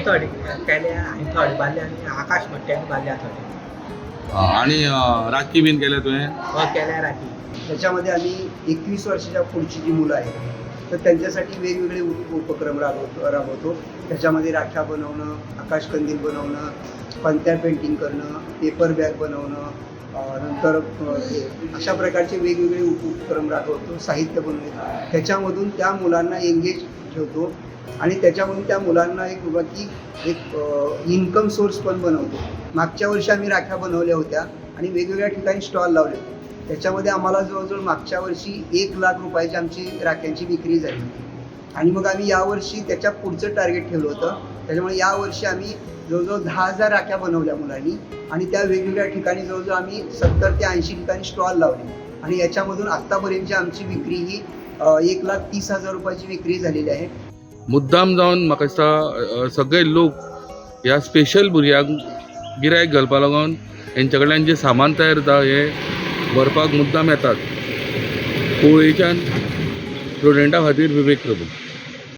हांवें थोडे केल्या, हांवें थोडे बांदले आनी आकाश म्हणटा बांदल्या थोडे. आणि राखी बीन केल्या तुवें? हय, केल्या राखी. त्याच्यामध्ये आम्ही 21 वर्षाच्या पुढची जी मुलं आहेत तर त्यांच्यासाठी वेगवेगळे उपक्रम राबवतो. त्याच्यामध्ये राख्या बनवणं, आकाशकंदील बनवणं, पंत्या पेंटिंग करणं, पेपर बॅग बनवणं, नंतर हे अशा प्रकारचे वेगवेगळे उपक्रम राबवतो. साहित्य बनवतो, त्याच्यामधून त्या मुलांना एंगेज ठेवतो आणि त्याच्यामधून त्या मुलांना एक बाबा की एक इन्कम सोर्स पण बनवतो. मागच्या वर्षी आम्ही राख्या बनवल्या होत्या आणि वेगवेगळ्या ठिकाणी स्टॉल लावले होते. त्याच्यामध्ये आम्हाला जवळजवळ मागच्या वर्षी 1 लाख रुपयाची आमची राख्यांची विक्री झाली होती आणि मग आम्ही यावर्षी त्याच्या पुढचं टार्गेट ठेवलं होतं. त्याच्यामुळे यावर्षी आम्ही जवळजवळ 10,000 राख्या बनवल्या मुलांनी आणि त्या वेगवेगळ्या ठिकाणी जवळजवळ आम्ही 70 ते 80 ठिकाणी स्टॉल लावले आणि याच्यामधून आत्तापर्यंतची आमची विक्री ही 1,30,000 रुपयाची विक्री झालेली आहे. मुद्दाम जावन म्हाका दिसता सगळे लोक ह्या स्पेशल भुरग्यांक गिरायक घालपा लागून हेंच्या कडल्यान जें सामान तयार जाता हें व्हरपाक मुद्दाम येतात. कुवळयेच्यान प्रुडंटा खातीर विवेक प्रभू.